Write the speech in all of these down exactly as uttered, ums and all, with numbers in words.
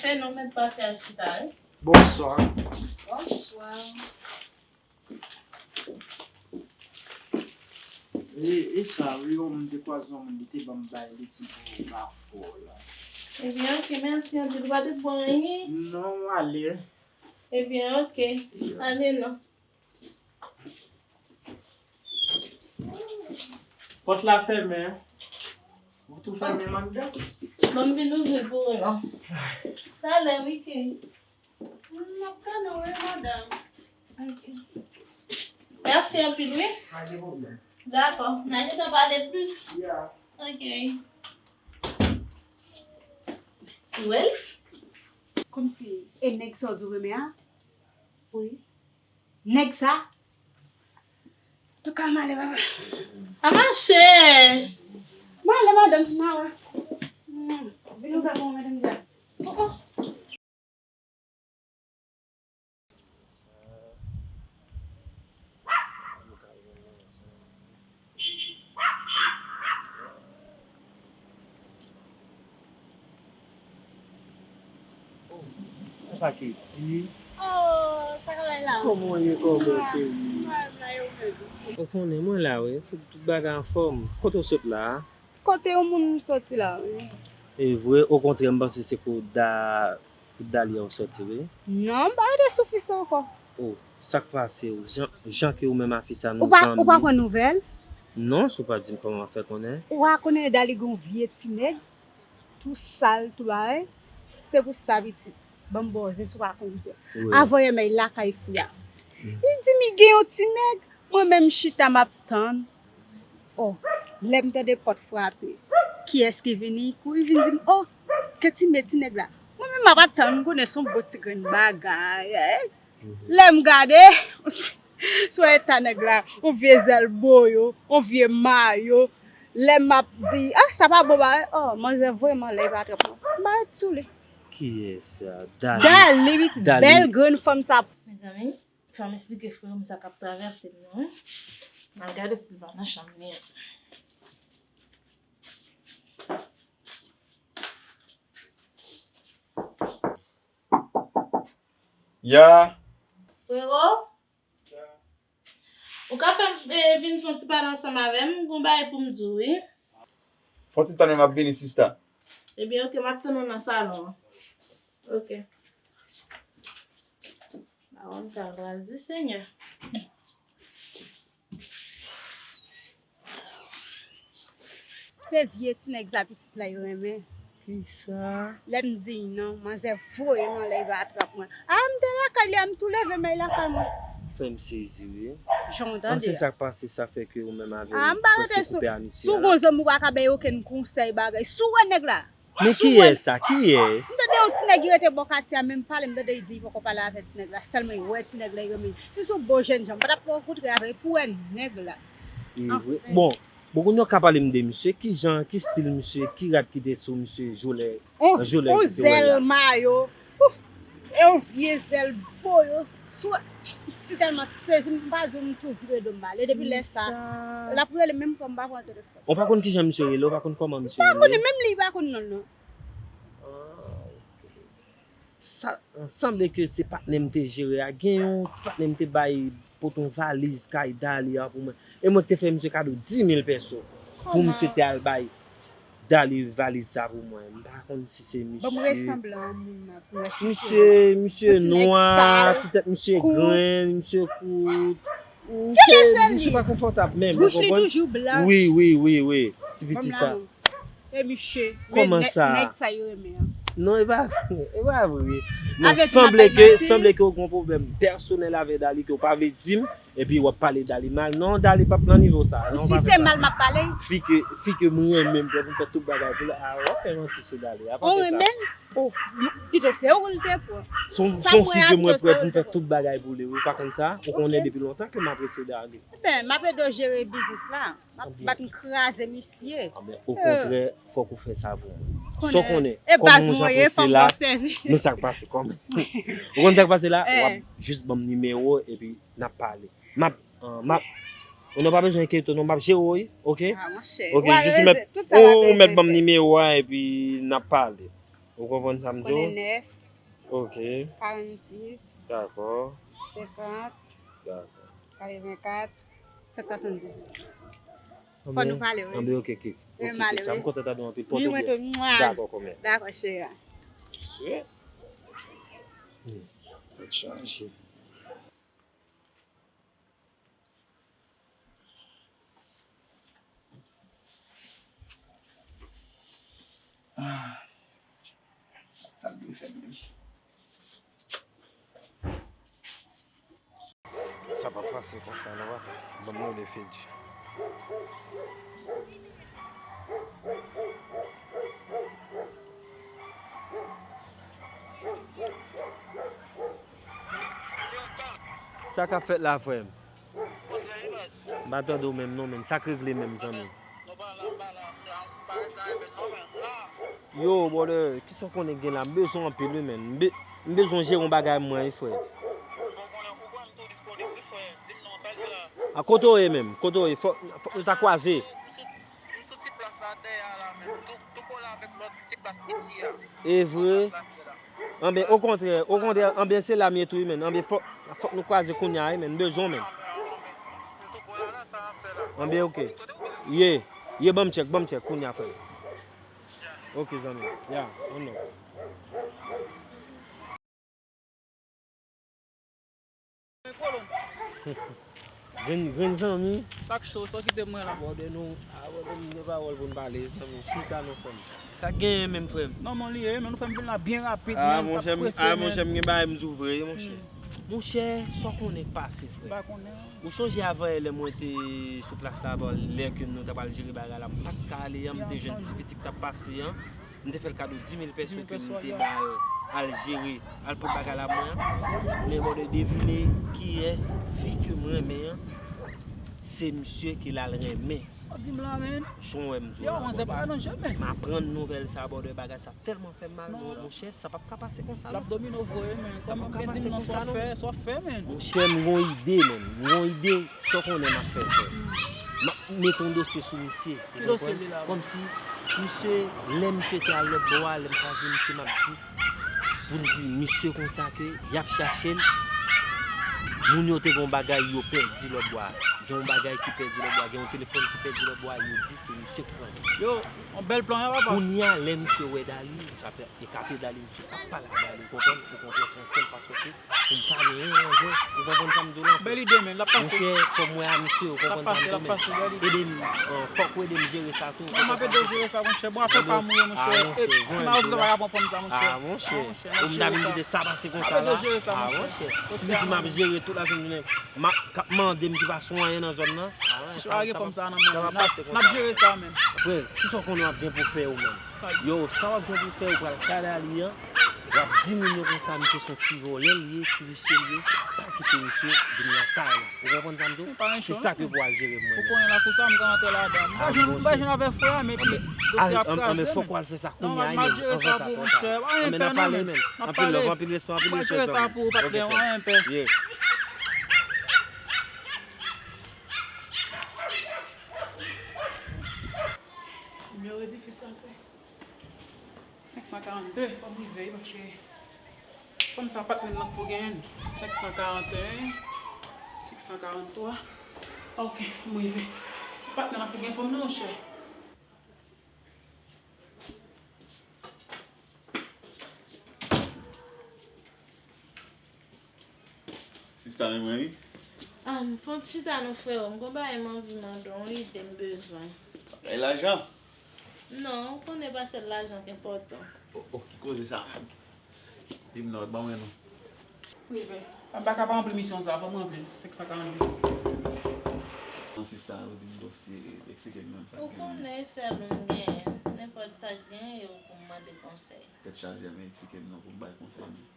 E non, mèt pase al chita, wi. Bonswa. Bonswa. E, e sa, wi, yon moun te kwaze yon moun, li te ban m bay, li di pou pa fò la. Ebyen, oke, mèsi anpil. Ou pa te pran anyen? Non, m ale. Ebyen, oke. Ale non. Pòt la fèmen. Ou tou fèmen anndan? Ban m vin ouvri pou ou non. Talè, wi, ke. M ap tann ou, wi, madanm. Ok. Mèsi anpil, wi. Pa gen pwoblèm. Dakò. N a gentan pale plis. Ya. Ok. Ou wè l? Kòmsi, e nèg sa w di w renmen an? Wi. Nèg sa? Antouka, m ale, papa. A mache! M ale, madanm, m a wè. Hmm, vin ouvè pou mwen, madanm, dja. Oh, oh. Oh, sa ki di? Oh, sa ka bay la? Kòman w ye, kòman, cheri? Mwen la, yo menm. Ou konnen mwen la, wi. Tout, tout bagay anfòm. Kote w sot la a? Kote yon moun m soti la, wi. E vre, okontrè, m panse se kou da, kou Dali a w soti, wi. Non, m pa rete sou fi sa ankò. Oh, sa k pase w? Jan, jan ke ou menm a fi sa nou zanmi. Ou pa, ou pa pran nouvèl? Non, si w pa di m kòman m ap fè konnen. Ou pa konnen Dali gen yon vye ti nèg, tou sal, tou bagay. Se pou sa, pitit. Ban m ba w zen si w pa konn di. Wi. Avan yè, men lakay fi a. Mm. Li di m li gen yon ti nèg, mwen menm chita m ap tann. Oh, lè m tande pòt frape, kiyès ki vini? Kouri vin di m, oh, Ketime ti nèg la. Mwen menm m ap atann, m konnen se yon bon ti grenn bagay. Eh. Mhm. Lè m gade, sou eta nèg la, yon vye zèl boyo, yon vye mayo. Lè m ap di, ah, sa pa bon bagay. Oh, manzè voye m anlè, li pa trap mwen. M pa ret sou li. Kiyès sa? Dali. Dali, pitit, Dali. Bèl grenn fanm sa. Mezanmi, fò m esplike frè m sa k ap travèse m nan, wi. M al gade si l pa nan chanm li an. Ya. Frero? Ou ka fè m, eh, vin fè yon ti pale ansanm avè m? Gon bagay pou m di w, wi. Fè yon ti tann, m ap vini, sista. Ebyen, oke, m ap tann ou nan salon an. Oke. Pawòl sa pral di, Senyè. Se vye ti nèg sa pitit la yo renmen. Kisa? Lè m di non, manzè voye m anlè, li pa trap mwen. A, m te lakay li a, m tou leve, men li lakay mwen. Fè m sezi, wi. Jan w tande a. An, se sa k pase, sa fè ke ou menm avè l prèske koupe amitye a la. A, m pa rete sou, si w gon zanmi, ou pa ka bay okenn konsèy bagay. Si w wè nèg la, Men kiyès sa? Kiyès? M tande yon ti nèg ki rete bò katye a, menm pale, m tande li di li poko pale avè ti nèg la, sèlman li wè ti nèg la, li renmen li. Si se yon bon jèn jan, m pa t ap rankontre avè l pou wè nèg la. E vre. Anfen. Bon, bon, kounye a w ka pale m de misye, ki jan, ki stil misye, ki rad ki te sou misye, jolè, jolè ki te wè l la? On, on zèl mayo. Ouf! E yon vye zèl boyo. Si w, m si tèlman sezi, m pa di w, m tou vire do m ale. Depi lè sa, l ap rele, menm kòm m pa pran telefòn. Ou pa konn kijan misye rele, ou pa konn kòman misye rele? M pa konnen, menm li pa konn non l non. Ah, ok. Sa, sanble ke se patnè m te jere a. Gen yon ti patnè m te bay, pote yon valiz kay Dali a pou mwen. E mwen ki te fè misye kado di mil pèso pou misye te al bay Dali valiz sa pou mwen. M pa konn si se misye. Ban m resanble a yon moun nan pou wè si se li. Misye, misye nwa, ti tèt misye grenn, misye kout. Misye, misye pa konfòtab menm, ou konprann? Bouch li toujou blanch. Wi, wi, wi, wi. Ti piti sa. E misye, kòman sa? Nèg sa yo renmen an. Non, e pa, e pa vre. Non, sanble ke, sanble ke ou gen yon pwoblèm pèsonèl avè Dali ke ou pa vle di m, epi w ap pale Dali mal. Non, Dali p ap nan nivo sa. Non, pa fè sa. Si se mal m ap pale. Fi ke, fi ke m renmen, m prè pou m fè tout bagay pou li. A, w ap fè manti sou Dali. A pa fè sa. Ou renmen l? Oh, pito se ou l te pran. Se yon, se yon fi ke mwen prè pou m fè tout bagay pou li, wi, ou pa konn sa? Ou konnen depi lontan ke m apresye Dali. Ebyen, m ap ede w jere biznis la. M ap bat m kraze misye. Anben, okontrè, fòk ou fè sa pou mwen. Sa w konnen, kòman jan apresye la, men sa k pase kòman. Ou konn sa k pase la? W ap jis ban m nimewo epi n ap pale. M ap, ah, m ap, ou nan pa bezwen enkyete w non, m ap jere w, wi, oke? Ah, monchè. Oke, jis ou mèt, ou mèt ban m nimewo a, epi n ap pale. Ou konprann sa m di w? Konnen nèf. Ok. Karannsis. Dakò. Senkant. Dakò. Katrevenkat. Sèt swasanndizuit. Fò nou pale, wi. Anben, ok, kit. Ok, kit. Sa, m kontan tande w anpil. Pòte w byen. Dakò, kòmè. Dakò, cheri. Wi. Hmm. Tèt chaje. Ah. Sa l dwe fè menm. Sa p ap pase konsa non, papa. Ban m rele Fedji. Sa k ap fèt la, frè m? M pa tande w menm non, menn. Sa k regle menm, zanmi? Yo, brother, kisa w konnen gen la? M bezwen w anpil, wi, menn. M be-, m bezwen jere yon bagay mwen, wi, frè. A kote w ye menm? Kote w ye? Fò, fò nou ta kwaze. M sou ti plas la dèyè a la menm. Tou, tou kole avèk lòt ti plas piti a. E vre? Anben, okontrè, okontrè, anben, se la m ye tou, wi, menn. Anben, fòk, fòk nou kwaze kounye a, wi, menn. M bezwen w, menn. Anben, ok. Ye, ye, ban m tchèk, ban m tchèk, kounye a, frè m. Ok, zanmi. Ya, on non. Grenn, grenn zanmi. Sa k cho, sa w kite mwen la. Abòde nou, abòde nou, gen pawòl pou n pale, zanmi. Chita non, frè m. Sa k genyen menm, frè m? Non, mon li ye, men nou fè m vin la byen rapid, ah, menn, monchè, m ap prese, ah, monchè, menn. M gen bagay m di w vre, monchè. Hmm. Monchè, sa w konnen k pase, frè. M pa konnen. Ou sonje avan yè lè mwen te sou plas la avan, lè ke nou t ap al jere bagay la, m pa t ka ale an, m te jwenn ti pitit k t ap pase an. M te fè l kado di mil pèso ke m te ba l al jere, al pot bagay la pou mwen an. Men brother, devine kiyès fi ke m renmen an, se misye ke l al renmen. Sa w di m la, menn? Jan w wè m di w la, brother. Yo, manzè pa nan je, menn. M aprann nouvèl sa, brother, bagay sa tèlman fè m mal, non, monchè, sa p ap ka pase konsa non. L ap domine w vre, menn. Sa p ap ka pase konsa non. Sa w fè, sa w fè, menn. Monchè, m gon ide, menn. M gon ide. Sa w konnen m ap fè, frè? M ap mete yon dosye sou misye. Ki dosye li la? Kòmsi misye, lè misye te al lòt bò a, lè m kwaze misye, m ap di, pou n di misye konsa ke y ap chache l. Moun yo te gen yon bagay yo pèdi lòt bò a. Gen yon bagay ki pèdi lòt bò a. Gen yon telefòn ki pèdi lòt bò a. Yo di se misye k pran l. Yo, yon bèl plan, wi, papa. Kounye a, lè misye wè Dali, misye ap ekate Dali, misye p ap pale ak Dali, ou konprann? Okontrè, se yon sèl fason ke pou m pa genyen manzè. Ou konprann sa m di w la, frè? Bèl ide, men, l ap pase. Monchè, fò m wè a misye, ou konprann sa m di w, men. Ede m, euh, fòk ou ede m jere sa tou. Non, m ap ede w jere sa, monchè. Bon, afè pa m, wi, monchè. Ah, monchè, ti mawozo sa pa ka pran fanm sa, monchè. Ah, monchè. Ou m ta vin kite sa pase konsa la. M ap ede w jere sa, monchè. Ah, monchè. Ti piti m ap jere tout la jounen. M ap, k ap mande m ki pa sou anyen nan zòn nan. Ah, sa, sa p ap, sa p ap pase konsa. N ap jere sa, men. Frè, kisa w konnen w ap gen pou fè ou menm? Yo, sa w ap gen pou fè, ou pral kale Dali an, w ap di moun yo konsa, misye se yon ti vòlè l ye, ti visye l ye, pa kite misye vin nan kay la. Ou konprann sa m di w? Se sa ke pou al jere mwen menm. Ou konnen lakou sa, m ka antre ladan. M pa jwenn, m pa jwenn avèk frè a, men epi dosye a ap kraze, men. Fòk w al fè sa kounye a, men. Ann fè sa, tonton. Ann pale, men. Anpil love, anpil respè, anpil respè, zanmi. Ok, frè. Nimewo di fis la se senk san karannde, fò m rive, paske fò m sa patnè m nan k pou genyen l. Senk san karanteyen, senk san karanntwa. Ok, m rive. Patnè m nan k pou genyen fò m nan, monchè. Sista, men mwen, wi. Ah, m fon ti chita non, freo. M gon bagay m anvi mande w, yon ide m bezwen. Bagay lajan? Non, ou konnen pa sèl lajan k enpòtan. Oh, oh, ki koze sa menm? Di m non, ban mwen non. Prive. M pa ka pa ranpli misyon sa, fò m ranpli l. Senk san karannde. Non, sista, ou di m dosye, eksplike m menm sa k genyen. Ou konnen sèl ou m genyen. Nenpòt sa k genyen, e ou pou m mande konsèy. Tèt chaje, men eksplike m non pou m bay konsèy non.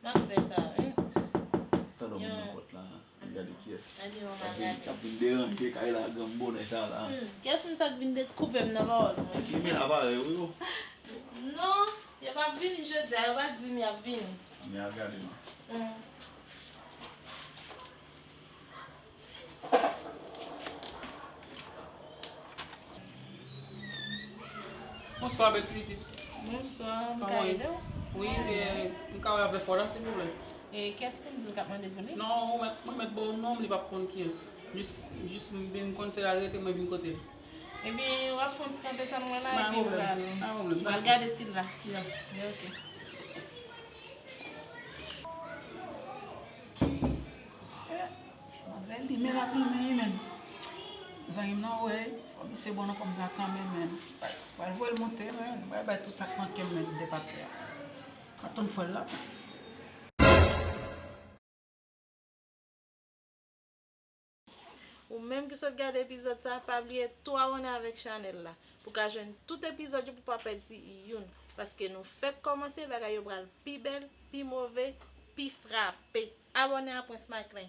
M ap fè sa, wi. Tande moun nan pòt la, ann gade kiyès k ap vin, k ap vin deranje kay la, granm bonè sa la. Hmm, kiyès moun sa k vin de-, koupe m nan pawòl mwen? Ki men la parèy, wi, o. Non, yo p ap vini jodi a, yo pa t di m y ap vini. Ann, men al gade non. Hmm. Bonswa, bèl ti pitit. Bonswa, m ka ede w? Wi, e, m ka wè avè fò la, silvouplè. E kiyès pou m di l k ap mande pou li? Non, ou mèt, mwen mèt ba w non, li p ap konn kiyès. Jis, jis m vin konn se la l rete, mwen vin kote l. Ebyen, w ap fè yon ti kanpe tann mwen la, Pa epi m pwoblèm, pral, pa pwoblèm. m pral gade si l la. Ya. Ya, ok. Manzè limen l ap limen wi, menn. Zanmi m nan, wè, fò misye bon nan fòm sa kanmenm, menn. Pral voye l monte, menn. Mwen bay tout sa k manke m, menn, de patè a. Mwen ap tann fwèl la. Ou menm ki sot gade epizòd sa, pa bliye tou abòne avèk chanèl la pou ka jwenn tout epizòd yo pou pa pèdi youn. Paske nou fèk kòmanse, bagay yo pral pi bèl, pi move, pi frape. Abòne a Prince Macklin.